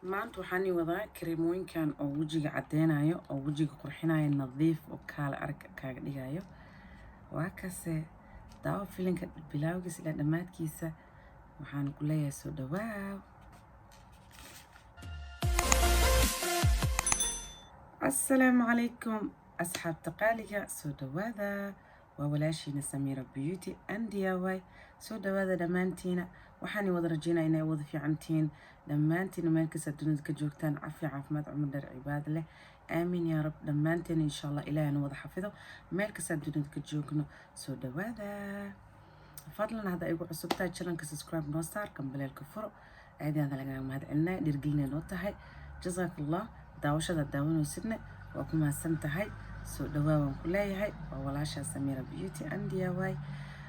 Maanta waxaan ii wadaa kareemooyinkan oo wejiga cadeynayo oo wejiga qurxinayo, nadiif oo kaala arag kaaga dhigayo. Waa kase daawo filinka bilaawgiisa ilaa dhammaadkiisa. Waxaan ku leeyahay soo dhawaaw. Asalaamu calaykum asxaabta qaaliga, soo dhawaada. Waa walaashiina Samiira Beauty and DIY. Soo dhawaada dhammaantiina. Waxaan wada rajeynaya inay wada fiicantihiin dhammaantiina, meel kasta dunida ka joogtaan. Cafi, caafimaad, cumar dheer, cibaado leh. Aamiin yaa rab. Dhammaanteen insha Allah Ilaahina wada xafido meel kasta dunida ka joogno. Soo dhawaada. Fadlan hadda igu cusub tahay channelka, subscribe noo saar, gambaleelka furo. Aadaada lagaga mahad celinaya, dhiirgelinay noo tahay. Jazaak Allah. Daawashada daawanaysidna waa ku mahadsan tahay. Soo dhawaa waan ku leeyahay. Waa walaashaa Samiira Beauty and DIY.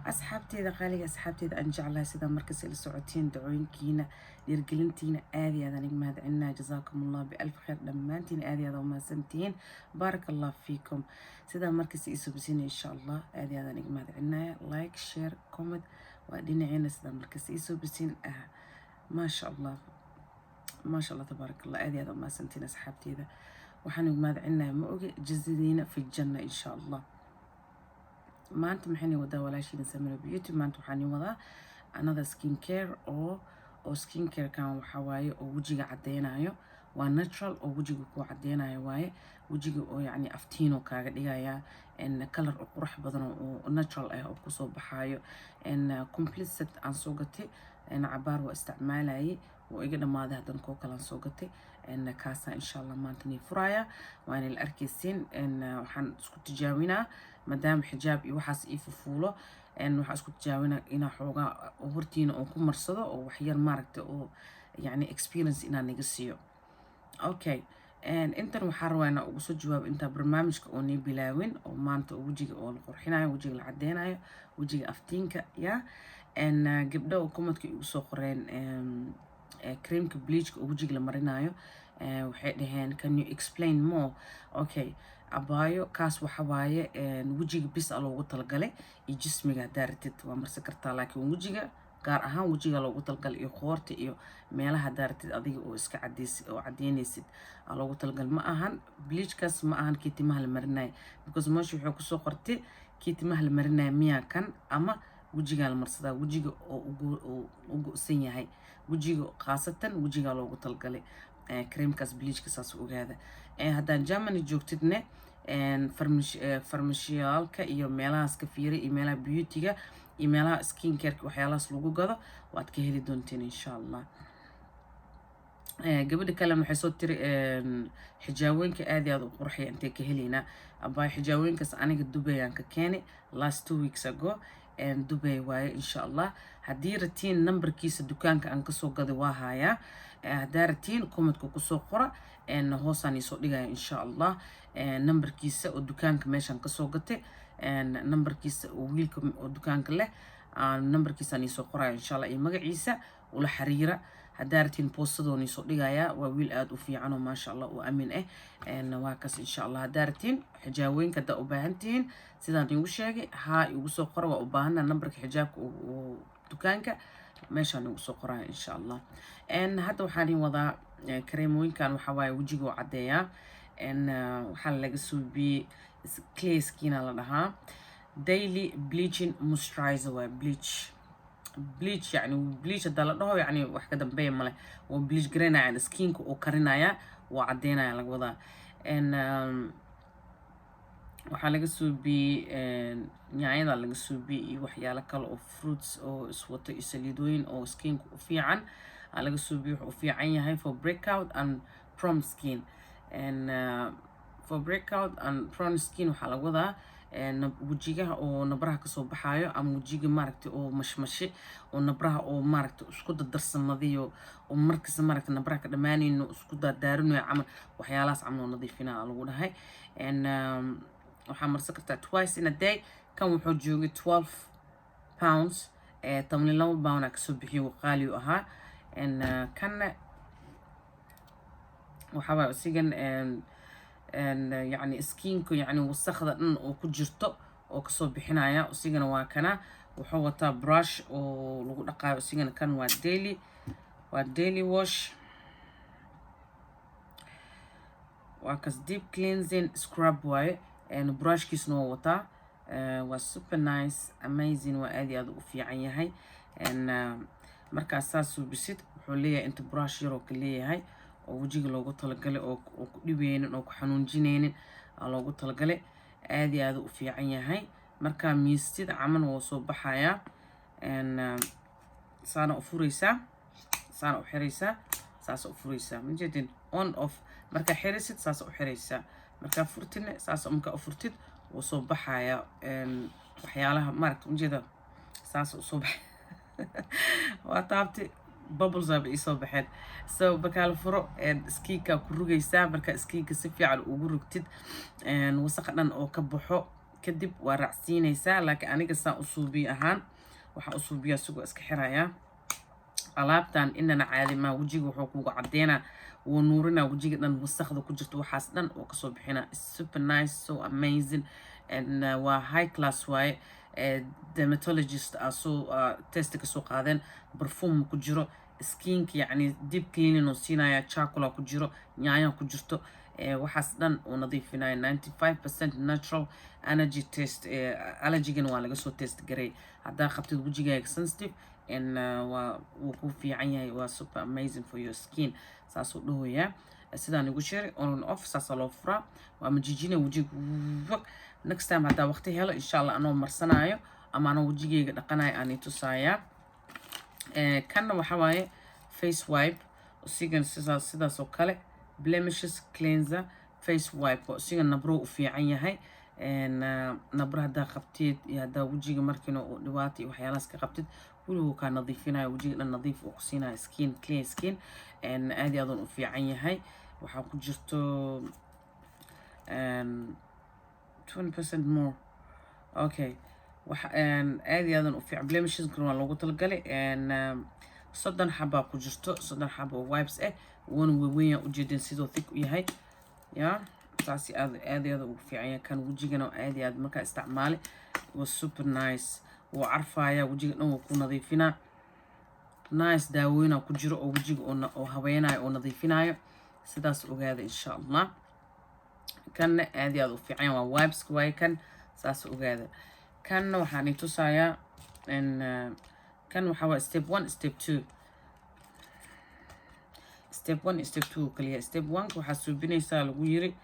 Asxaabteeda qaaliga, asxaabteeda aan jeclahay, sidaa markas ila socotiin, dacooyinkiina, dhiirgelintiina aad iyo aad aan iga mahad celinaya. Jazaakum Allah bialf khayr. Dhammaantiin aad iyo aad u mahadsantihiin. Baaraka Allah fiikum. Sidaa markas iisoo bisiina, insha Allah aad iyo aad aan iga mahad celinaya. Like, share, comment waa dhinaceena. Sidaa markas iisoo bisiin ah, maasha Allah, maasha Allah, tabaarak Allah. Aad iyo aad u mahadsantihiin asxaabteeda. Waxaan igu mahad celinaya, ma oge jazadiina fi janna insha Allah. Maanta maxayna wadaa walaashiina Samira Beauty? Maanta waxaan wadaa another skin care oo skin care kan waxaa waaye oo wejiga cadeynayo. Waa natural oo wejiga ku cadeynayo waaye, wejiga oo yacni aftiinoo kaaga dhigaya, color oo qurux badan oo natural ah oo kusoo baxaayo. Complete set aan soo gatay, cabaar waa isticmaalayay, wuu iga dhamaaday. Haddana koo kalaan soo gatay, kaasaa insha Allah maanta nii furaya, waana la arkaysiin. Waxaan isku tijaabinaa, maadaama xijaab iyo waxaas ii fufuulo, waxaan isku tijaabinaa inaa xoogaa hortiina oon ku marsado oo waxyar maaragta oo yacni experience inaan naga siiyo. Okay, intan waxaa rabaa inaa ugu soo jawaabo intaa barnaamijka oo nii bilaawin oo maanta oo wejiga oo la qurxinayo, wejiga la cadeynayo, wejiga aftiinka ya. Gabdho oo commentka igu soo qoreen creamka bleachka oo wejiga la marinayo, waxay dhaheen, "Can you explain more?" Okay abaayo, kaas waxa waaye wejiga bis a loogu talagalay iyo jismiga. Haddaa ratid waa marsan kartaa, laakiin wejiga gaar ahaan wejiga loogu talagalay iyo qoorta iyo meelaha haddaa ratid adiga oo iska cadeys oo cadeynaysid aa loogu talagalay. Ma ahan bleachkaas, ma ahan kii timaha la marinayo, because meesha wuxuu kusoo qortay kii timaha la marinayo miyaa kan ama wejigaa la marsadaa. Wejiga oo u go-san yahay, wejiga khaasatan wejigaa loogu talagalay creamkaas bleachka, saas ogaada. Haddaan Germany joogtidne, farmashiyaalka iyo meelahaas ka fiira iyo meelaha beautyga iyo meelaha skin careka waxyaalahaas lagu gado waad ka heli doonteen insha Allah. Gabadha kalena waxay soo tiri, "Xijaawooyinka aad iyo aad u qurxaya intay ka helaynaa?" Abaa, xijaawooyinkaas aniga Dubai aan ka keenay last 2 weeks ago. Dubay waaye insha Allah. Haddii ratiin numberkiisa dukaanka aan kasoo gaday waa hayaa. Haddaa ratiin, commentka kusoo qora, hoosaan iisoo dhigaya insha Allah numberkiisa oo dukaanka meeshaan kasoo gatay, numberkiisa oo wiilka oo dukaanka leh, numberkiisaan iisoo qoraya insha Allah iyo magaciisa. Ula xiriira haddaa ratiin, boostadoon iisoo dhigaya. Waa wiil aada u fiican oo maasha Allah oo aamin ah. Waa kaas insha Allah. Haddaa ratiin xijaawooyinka, haddaa u baahan tihiin, sidaan iigu sheegay, haa igu soo qora, waa u baahana numberka xijaabka dukaanka meeshaan igu soo qoraya insha Allah. Hadda waxaan ii wadaa kareemooyinkan. Waxaa waaye wejiga oo caddeeyaa. Waxaa laga suubiyey clear skin la dhahaa, daily bleaching moisturizer waaye. Bleach, bleach yani bleach haddaa la dhaho, yani wax ka dambeeya male. Waa bleach garaynaya skinka oo karinaya, waa caddeynaya laga wadaa. Waxaa laga suubiyey yaanyada laga suubiyey iyo waxyaalo kale oo fruits oo iswato iyo saliidooyin oo skinka u fiican aa laga suubiyey. Wuxuu u fiican yahay for breakout and prone skin. And for breakout and prone skin waxaa laga wadaa wejigaha oo nabraha kasoo baxaayo ama wejiga maaragtay oo mashmashe oo nabraha oo maaragtay isku dardarsamadayo oo markasta maaragtay nabraha ka dhammaanayno, isku daardaarinayo camal, waxyaalahaas camal oo nadiifinaa lagu dhahay. And waxaa marsan kartaa twice in a day. Kan wuxuu joogay £12, 12 pound aa kasoo bixiyay, qaali u ahaa. And kanna waxaa waay isigan yacni skinka yacni wasakda dhan oo ku jirto oo kasoo bixinaya. Isigana waa kana, wuxuu wataa brush oo lagu dhaqaayo. Isigana kan waa daily, waa daily wash. Waa kas, deep cleansing scrub waaye. Brushkiisna waa wataa. Waa super nice, amazing, waa aad iyo aad u fiican yahay. Markaas saas suubisid, wuxuu leeyahay inta brush yaroo ka leeyahay oo wejiga loogu talagalay oo ku dhibeynin oo ku xanuunjineynin aa loogu talagalay. Aad iyo aad u fiican yahay. Markaa miistid caman wuu soo baxayaa. Saana u fureysaa, saana u xiraysaa, saasa u fureysaa, majeedin? On off. Markaa xiraysid, saasa u xiraysaa. Markaa furtidna, saasa markaa u furtid, wuu soo baxayaa waxyaalaha maaragta, ujeeda? Saasa usoo baxay. Waa taabti, bubbles aba iisoo baxeen. So markaa la furo, skinkaa ku rugaysaa. Markaa skinka si fiican ugu rugtid, wasaqa dhan oo ka baxo, kadib waa raacsiinaysaa. Laakiin aniga saan u suubiyo ahaan, waxaan u suubiyaa sigoo iska xirayaa. Alaabtan inana caadi maa. Wejiga wuxuu kugu cadeynaa, wuu nuurinaa wejiga dhan. Wasaqda ku jirto, waxaas dhan oo kasoo bixinaa. Super nice, so amazing, and waa high class waaye. Dermatologist aa soo test kasoo qaadeen. Perfume ku jiro, skinka yacni deep cleaning oo siinaya, charcoal ku jiro, nyaanya ku jirto, waxaas dhan uu nadiifinaya. 95% natural energy test, allergygana waa laga soo test garay. Haddaa qabtid wejigaaga sensitive and waa wuu ku fiican yahay. Waa super amazing for your skin, saasuu dhahoyaa. Sidaan igu sheegay, on and off saasaa loo furaa. Waa majijina wejiga. Next time haddaa waqti helo, insha Allah, anoo marsanaayo ama anoo wejigayga dhaqanayo aan tusayaa. Kanna waxa waaye face wipe. Isigan sidaas oo kale, blemishes cleanser face wipe. Isiga nabro u fiican yahay. Nabro haddaa qabtid iyo haddaa wejiga markiina uu dhibaato iyo waxyaalahaas ka qabtid, weligu kaa nadiifinayo, wejiga dhan nadiif uu ku siinayo, skin clear skin. Aad iyo aad u fiican yahay. Waxaa ku jirto 20% more. Okay, wax aad iyo aadan u fiican. Blemisheskana waa loogu talagalay. 30 xabaa ku jirto, 30 xaba oo wipes ah. Wuuna weyn yahay, ujeedin sidoo thick u yahay. Ya, saasi aad aad iyo aad ugu fiican yahay kan. Wejigana aad iyo aad markaa isticmaali, waa super nice. Wuu carfaya, wejiga dhan wuu ku nadiifinaa. Nice daawooyina ku jiro oo wejiga oo haweenayo oo nadiifinayo. Sidaas ogaada, insha Allah. Kanna aad iyo aad u fiican yahay, waa wipeska waaye kan. Saas ogaada. Kanna waxaan i tusayaa, kan waxaa waa step one, step two. Step one, step two kaliya. Step one waxaa suubinaysaa lagu yiri,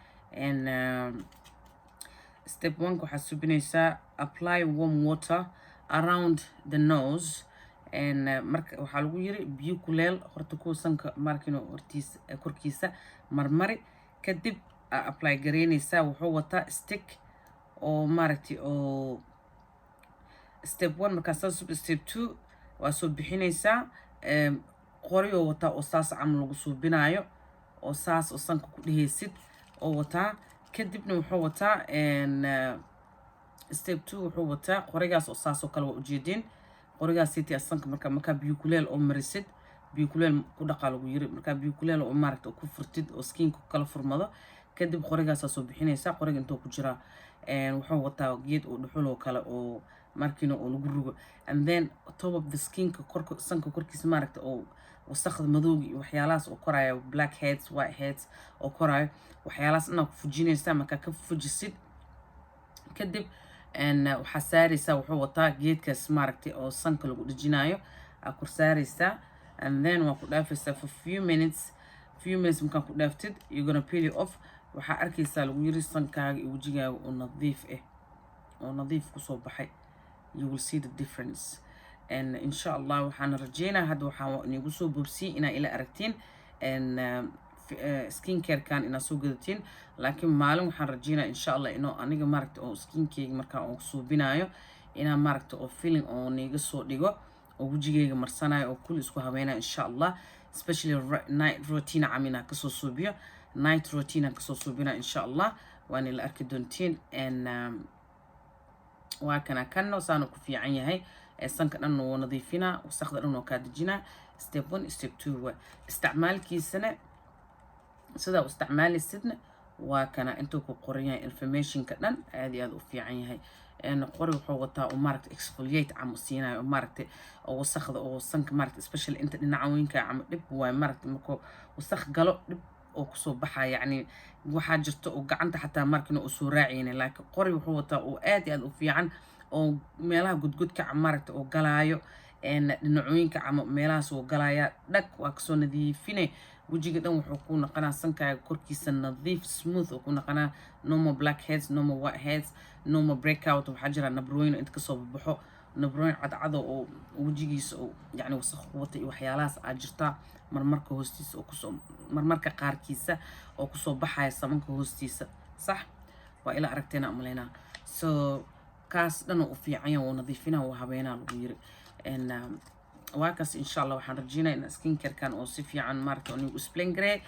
step one waxaa suubinaysaa apply warm water around the nose. And marka waxaa lagu yiri biyo kuleel horta kuwa sanka markino hortiisa korkiisa marmari, kadib apply gareynaysaa. Wuxuu wataa stick oo maaragtay oo step one. Markaa saas, step two waa soo bixinaysaa. Qoriyoo wataa oo saas camal lagu suubinaayo oo saas oo sanka ku dhehaysid oo wataa. Kadibna wuxuu wataa step two, wuxuu wataa qorigaas oo saas oo kale, waa ujeedin qorigaas siti sanka. Markaa biyo kuleel oo marisid, biyo kuleel ku dhaqaa lagu yiri. Markaa biyo kuleel oo maaragta ku furtid oo skinka kala furmado, kadib qorigaasaa soo bixinaysaa. Qoriga intuu ku jiraa, wuxuu wataa geed oo dhuxul oo kale oo markiina oo lagu rugo. And then top of the skinka korka, sanka korkiisa maaragta oo wasaqda madowga iyo waxyaalahaas oo korayo, black heads, white heads oo korayo, waxyaalahaas inaa ku fujinaysaa. Markaa ka fujisid kadib, waxaa saaraysaa, wuxuu wataa geedkaas maaragtay oo sanka lagu dhejinayo, aa kor saaraysaa. And then waa ku dhaafaysaa for few minutes. Few minutes markaa ku dhaaftid, you're gonna peel it off. Waxaa arkaysaa lagu yiri sankaaga iyo wejigaaga oo nadiif ah, oo nadiif kusoo baxay. You will see the difference. And insha Allah waxaan rajeynaa, hadda waxaan inigu soo bobsiyey inaa ila aragtiin skin carekan inaad soo gadatiin. Laakiin maalin waxaan rajeynaa, insha Allah, inuu aniga maaragta oo skinkeyga markaa oo suubinayo, inaan maaragta oo feeling oo niiga soo dhigo oo wejigeyga marsanayo oo kulli isku haweynayo, insha Allah. Especially night routine cam inaan kasoo suubiyo, night routine aan kasoo suubina, insha Allah, waana la arki doontiin. And waa kana. Kanno saanu ku fiican yahay. Sanka dhan wuu nadiifinaa, wasaqda dhan waa kaa dejinaa. Step one, step two waa isticmaalkiisana. Sidaa u isticmaalaysidna waa kana, intuu ku qoran yahay informationka dhan. Aad iyo aad u fiican yahay. Qori wuxuu wataa oo maaragta exfoliate cam siinayo oo maaragta oo wasaqda oo sanka maaragta, especially inta dhinaca weynka cama dhib waay maaragta, markuu wasaq galo dhib. oo kusoo baxaa. Yacni waxaa jirta oo gacanta xataa markina uu soo raacayna, laakiin qori wuxuu wataa oo aad iyo aad u fiican oo meelaha gudgudka maaragta oo galaayo, dhinacooyinka ama meelahaas oo galaya. Dhag, waa kasoo nadiifine wejiga dhan. Wuxuu ku naqanaa sankaaga korkiisa nadiif, smooth oo ku naqanaa. No more black heads, no more white heads, no more breakout. Waxaa jira nabrooyin inta kasoo baxo, nabrooyin cadcado oo wejigiisa oo yacni wasakh ku wata iyo waxyaalahaas aa jirta, marmarka hoostiisa oo kusoo, marmarka qaarkiisa oo kusoo baxaya samanka hoostiisa. Sax, waa ila aragteena umaleynaa. So kaas dhan oo u fiican yahay, wuu nadiifinaa, wuu habeenaa lagu yiri. Waa kaas. Insha Allah waxaan rajeynaya in skincarekan oo si fiican maaragta anigu explain gareey.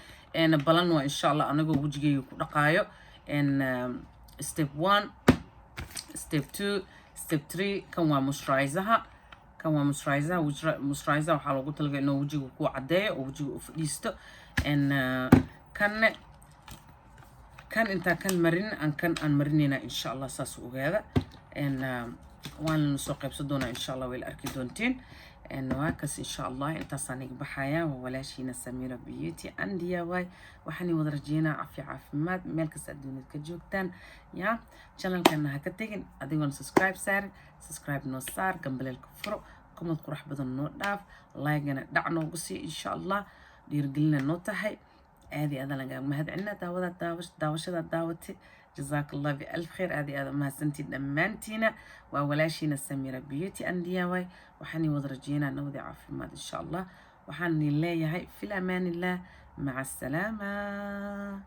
Balan waa insha Allah anagoo wejigayga ku dhaqaayo step one, step two, step three. Kan waa moisturizerha, kan waa moisturizer. Moisturizer waxaa loogu talagalay inuu wejiga ku caddeeyo oo wejiga u fadhiisto. Kanne kan intaa kan marin aan kan aan marinayna insha Allah, saas ogaada. Waan soo qaybsan doonaa insha Allah, way la arki doonteen. Waa kaas insha Allah, intaasaan iga baxaya. Waa walaashiina Samira Beauty and DIY. Waxaan wada rajeynaa cafi caafimaad meel kasta adduunyada ka joogtaan. Ya channelkana ha ka tegin adigoon subscribe saarin. Subscribe noo saar, gambaleelka furo, comment qurux badan noo dhaaf, like-gana dhac noogu sii insha Allah. Dhiirigelina noo tahay. Aad iyo aadaan lagaa mahad celinaa daawada daawashada daawatay. Jazaak Allah bialf khayr. Aad iyo aad umahadsantiin dhammaantiina. Waa walaashiina Samira Beauty and DIY. Waxaan wada rajeynaa nabadi caafimaad insha Allah. Waxaan leeyahay fi amaanillah, maca asalaama.